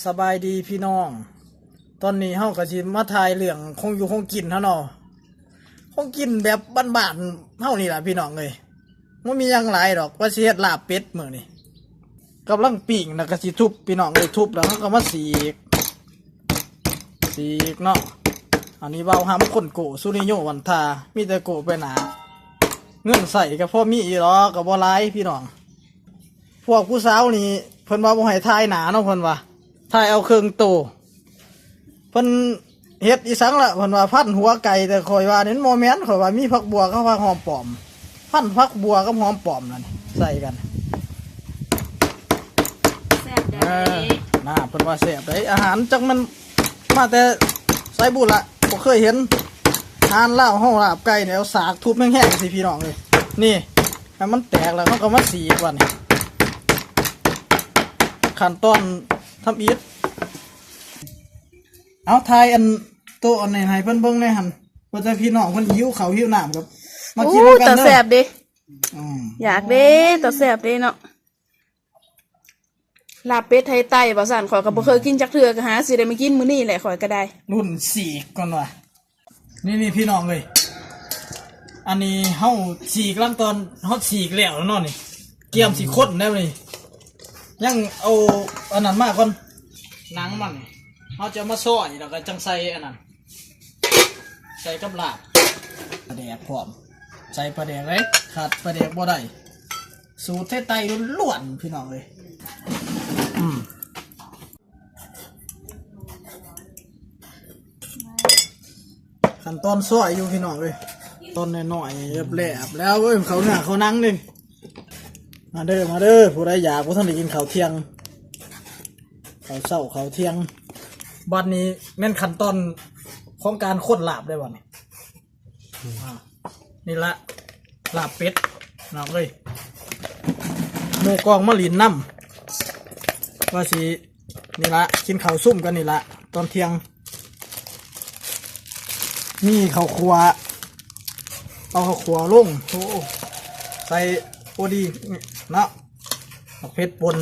ສະບາຍດີພີ່ນ້ອງ, ຕອນນີ້ເຮົາກໍຊິມາຖ່າຍເລື່ອງຂອງຢູ່ຂອງກິນເຮົາເນາະ, ຂອງກິນແບບບ້ານໆເຮົານີ້ລະພີ່ນ້ອງເອີຍ, ບໍ່ມີຫຍັງຫຼາຍດອກ, ວ່າຊິເຮັດລາບເປັດມື້ນີ້. ກຳລັງປີ້ງ ແລ້ວກໍຊິທຸບ ພີ່ນ້ອງເອີຍ, ທຸບແລ້ວເຮົາກໍມາສີກ ສີກເນາະ. ອັນນີ້ບ່າວຫຳຄົນໂກ້ ສຸລິໂຍວັນທາ, ມີແຕ່ໂກ້ໄປໜ້າ. ເງິນໃຊ້ກໍພໍມີຢູ່ດອກ, ກໍບໍ່ຫຼາຍພີ່ນ້ອງ. ພວກຜູ້ສາວນີ້ເພິ່ນວ່າບໍ່ໃຫ້ຖ່າຍໜ້າເນາະ, ເພິ່ນວ່າຖ່າຍເອົາເຄິ່ງໂຕ. ເພິ່ນເຮັດອີ່ສັງລະ ເພິ່ນວ່າພັນຫົວໄກ່, ແຕ່ຂ້ອຍວ່ານີ້ມັນບໍ່ແມ່ນ, ຂ້ອຍວ່າມີຜັກບົ່ວກັບຜັກຫອມປ້ອມ, ພັນຜັກບົ່ວກັບຫອມປ້ອມນັ້ນໃສ່ກັນ. ແຊບເດ້. ເອີ ນາ ເພິ່ນວ່າແຊບເດ້. ອາຫານຈັກມັນມາແຕ່ໃສບຸລະ, ບໍ່ເຄີຍເຫັນ. ອາຫານລາວເຮົາ ລາບໄກ່ນີ້ ເອົາສາກທຸບແຮງໆ ຊີ້ພີ່ນ້ອງເອີຍ. ນີ້ ໃຫ້ມັນແຕກແລ້ວ ເຮົາກໍມາສີກບາດນີ້. ຂັ້ນຕອນທຳອິດ. ເອົາ ຖ່າຍອັນໂຕະອັນນີ້ໃຫ້ເພິ່ນເບິ່ງແດ່ຫັ້ນ, ວ່າແຕ່ພີ່ນ້ອງເພິ່ນຫິວເຂົ້າຫິວນ້ຳ ກໍມາກິນນຳກັນເດີ. ໂອ້ ຕາແຊບເດ້. ອືມ ຢາກເດ້, ຕາແຊບເດ້ເນາະ. ລາບເປັດໄທໃຕ້ວ່າຊັ້ນ, ຂ້ອຍກໍບໍ່ເຄີຍກິນຈັກເທື່ອ, ກໍຫາຊິໄດ້ມາກິນມື້ນີ້ແຫຼະ ຂ້ອຍກໍໄດ້. ລຸ້ນສີກກ່ອນວ່າ. ນີ້ໆ ພີ່ນ້ອງເອີຍ, ອັນນີ້ເຮົາສີກຫຼັງຕອນເຮົາສີກແລ້ວເນາະ, ນີ້ກຽມຊິຄົນແລ້ວນີ້. ຍັງເອົາອັນນັ້ນມາກ່ອນ, ໜັງມັນ. ເຮົາຈະເອົາມາຊອຍ ແລ້ວກໍຈັ່ງໃສ່ອັນນັ້ນ ໃສ່ກັບລາບ. ປາແດກພ້ອມ, ໃສ່ປາແດກເດ້, ຂາດປາແດກບໍ່ໄດ້. ສູດໄທໃຕ້ລ້ວນໆ ພີ່ນ້ອງເອີຍ. ອືມ ຂັ້ນຕອນຊອຍຢູ່ ພີ່ນ້ອງເອີຍ, ຕອນນ້ອຍໆ ແຫຼບໆ ແລ້ວເອີຍ. ເຂົ້າເນື້ອເຂົ້າໜັງເດ້. ມາເດີ ມາເດີ, ຜູ້ໃດຢາກ ບໍ່ທັນໄດ້ກິນເຂົ້າທ່ຽງ ເຂົ້າເຊົ້າເຂົ້າທ່ຽງ. ບັດນີ້ແມ່ນຂັ້ນຕອນຂອງການຄົນລາບເດ້ບັດນີ້. ອືມ ອ່າ ນີ້ລະ ລາບເປັດ ນ້ອງເອີຍ. ໝູ່ກອງມາຫຼິ້ນນຳ ວ່າຊິ ນີ້ລະ ກິນເຂົ້າຊຸມກັນນີ້ລະ ຕອນທ່ຽງ. ມີເຂົ້າຂົ້ວ ເອົາເຂົ້າຂົ້ວລົງ. ໂອ້ ໃສ່ພໍດີເນາະ, ໝາກເຜັດປົ່ນ.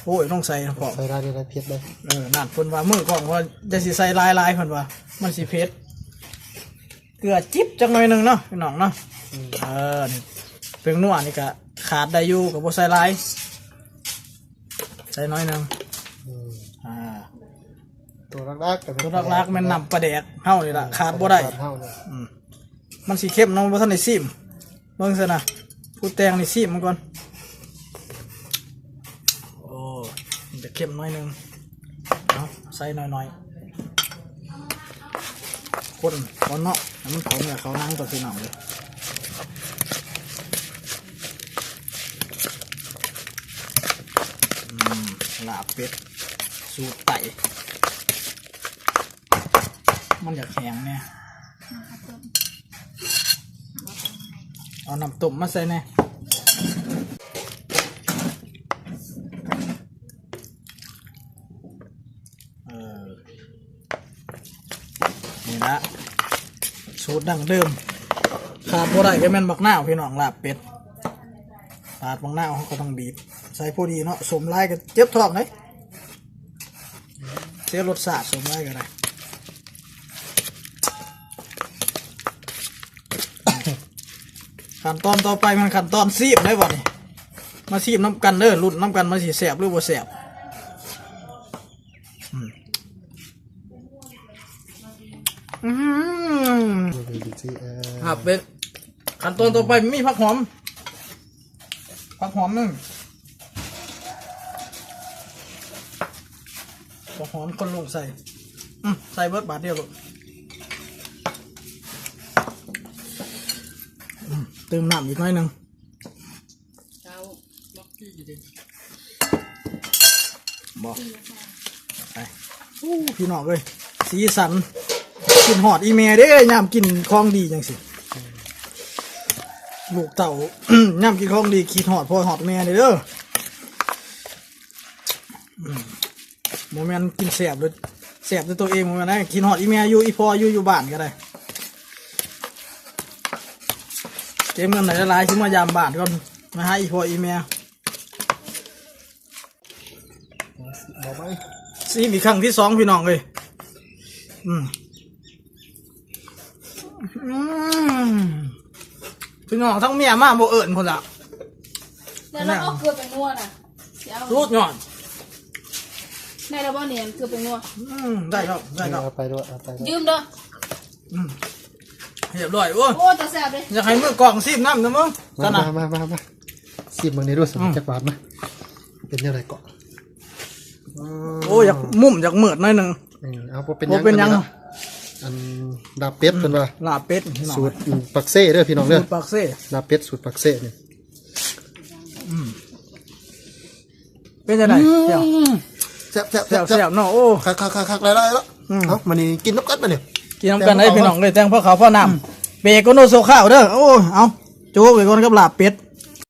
ໂອ້ຍ ຕ້ອງໃສ່ພໍ້ ໃສ່ຫຼາຍໄດ້ເຜັດເດ້. ເອີ ນັ້ນ ເພິ່ນວ່າ ມືກອງວ່າຢ່າຊິໃສ່ຫຼາຍໆ ເພິ່ນວ່າມັນຊິເຜັດ. ເກືອຈິບຈັກໜ້ອຍໜຶ່ງເນາະ ພີ່ນ້ອງເນາະ. ອືມ ເອີ ນີ້ ເປັງນົວນີ້ກະຂາດໄດ້ຢູ່ ກະບໍ່ໃສ່ຫຼາຍ, ໃສ່ໜ້ອຍໜຶ່ງ. ອືມ ອ່າ ຕົວຫຼັກໆ ກະແມ່ນ ຕົວຫຼັກໆ ແມ່ນນ້ຳປາແດກເຮົານີ້ລະ ເອີ ຂາດບໍ່ໄດ້ ປາແດກເຮົານີ້. ອືມ ມັນຊິເຄັມເນາະ, ບໍ່ທັນໄດ້ຊີມ. ເບິ່ງຊັ້ນນະ ຜູ້ແຕ່ງນີ້ຊີມມັນກ່ອນ. ໂອ້ ມັນຈະເຄັມໜ້ອຍໜຶ່ງ. ເອົາ ໃສ່ໜ້ອຍໆ ຄົນກ່ອນເນາະ ໃຫ້ມັນເຂົ້າເນື້ອເຂົ້າໜັງກ່ອນ ພີ່ນ້ອງເອີຍ. ອືມ ລາບເປັດສູດໃຕ້. ມັນຢາກແຫ້ງແດ່. ເອົານ້ຳຕົ້ມມາໃສ່ແດ່. ເອີ ນີ້ລະ ສູດດັ້ງເດີມ. ຂາດບໍ່ໄດ້ກໍແມ່ນບັກນາວ ພີ່ນ້ອງ, ລາບເປັດ. ຂາດບັກນາວເຮົາກໍຕ້ອງບີບໃສ່ພໍດີເນາະ, ສົ້ມຫຼາຍກໍເຈັບທ້ອງເດ້. ເສຍລົດຊາດ ສົ້ມຫຼາຍກໍໄດ້. ຂັ້ນຕອນຕໍ່ໄປແມ່ນຂັ້ນຕອນຊີມໄດ້ບັດນີ້. ມາຊີມນຳກັນເດີ, ລຸ້ນນຳກັນວ່າຊິແຊບຫຼືບໍ່ແຊບ. ອືມ ອືມ ເປັນຈັ່ງຊີ້ ເອີ ຄັບເປັນ. ຂັ້ນຕອນຕໍ່ໄປມີຜັກຫອມ. ຜັກຫອມໜຶ່ງ ຜັກຫອມຄົນລົງໃສ່. ອືມ ໃສ່ເບິດບາດດຽວໂລດ. ອືມ ຕື່ມນ້ຳອີກໜ້ອຍໜຶ່ງ. ບໍ່ ໄປ. ໂອ້ ພີ່ນ້ອງເອີຍ ສີສັນ. ຄິດຮອດອີ່ແມ່ເດ້ ຍາມກິນຂອງດີຈັ່ງຊີ້. ລູກເຕົ້າ ຍາມກິນຂອງດີ ຄິດຮອດພໍ່ຮອດແມ່ເດ້. ອືມ ບໍ່ແມ່ນກິນແຊບເລີຍ ແຊບແຕ່ໂຕເອງ ບໍ່ແມ່ນນະ. ຄິດຮອດອີ່ແມ່ຢູ່ ອີ່ພໍ່ຢູ່ ຢູ່ບ້ານກໍໄດ້. ເກັບເງິນໄດ້ຫຼາຍໆ ຊິມາຢາມບ້ານກ່ອນ ມາຫາອີ່ພໍ່ອີ່ແມ່. ບໍ່ໄປ ຊີມອີກຄັ້ງທີສອງພີ່ນ້ອງເອີຍ. ອືມ ອືມ ພີ່ນ້ອງທັງເມຍມາບໍ່ເອີ້ນພຸ້ນລະ. ແລ້ວເຮົາເອົາເກືອໄປນົວນະ ຊິເອົາ ສຸດຍອດ. ໄດ້ແລ້ວບໍ່ນີ້ ເກືອໄປນົວນ? ອືມ ໄດ້ແລ້ວ ໄດ້ແລ້ວ ເອົາໄປໂລດ ເອົາໄປໂລດ ຢືມເດີ. ອືມ ຮຽບຮ້ອຍ. ໂອ້ ໂອ້ ຕາແຊບເດ້. ຢາກໃຫ້ມືກອງຊີມນຳນະມຶງ. ມາ ຊັ້ນນະ ມາ ມາ ມາ ມາ ຊີມເບິ່ງນີ້ດູ ອືມ ຈັກບາດມາ ເປັນແນວໃດເກາະ? ອືມ ໂອ້ ຢາກມຸມ ຢາກມືດໜ້ອຍໜຶ່ງ. ອືມ ເອົາ ບໍ່ເປັນຫຍັງ ບໍ່ເປັນຫຍັງ. ອັນນີ້ລາບເປັດ ອືມ ເພິ່ນວ່າ ລາບເປັດ ສູດ ອືມ ປາກເຊເດີພີ່ນ້ອງເດີ ສູດປາກເຊ ລາບເປັດສູດປາກເຊນີ້. ອືມ ເປັນຈັ່ງໃດ? ອືມ ແຊບ ແຊບ ແຊບ ແຊບ ແຊບເນາະ. ໂອ້ ຄັກໆໆໆ ຫຼາຍໆ ເນາະ. ອືມ ເອົາ ມານີ້ກິນນຳກັນ ມານີ້ ກິນນຳກັນເດີພີ່ນ້ອງເອີຍ ແຕ່ງພໍເຂົ້າພໍນ້ຳ. ອືມ ເບກໂກໂນໂຊຄາວເດີ. ໂອ້ ເອົາ ໂຈກໄວ້ກ່ອນກັບລາບເປັດ.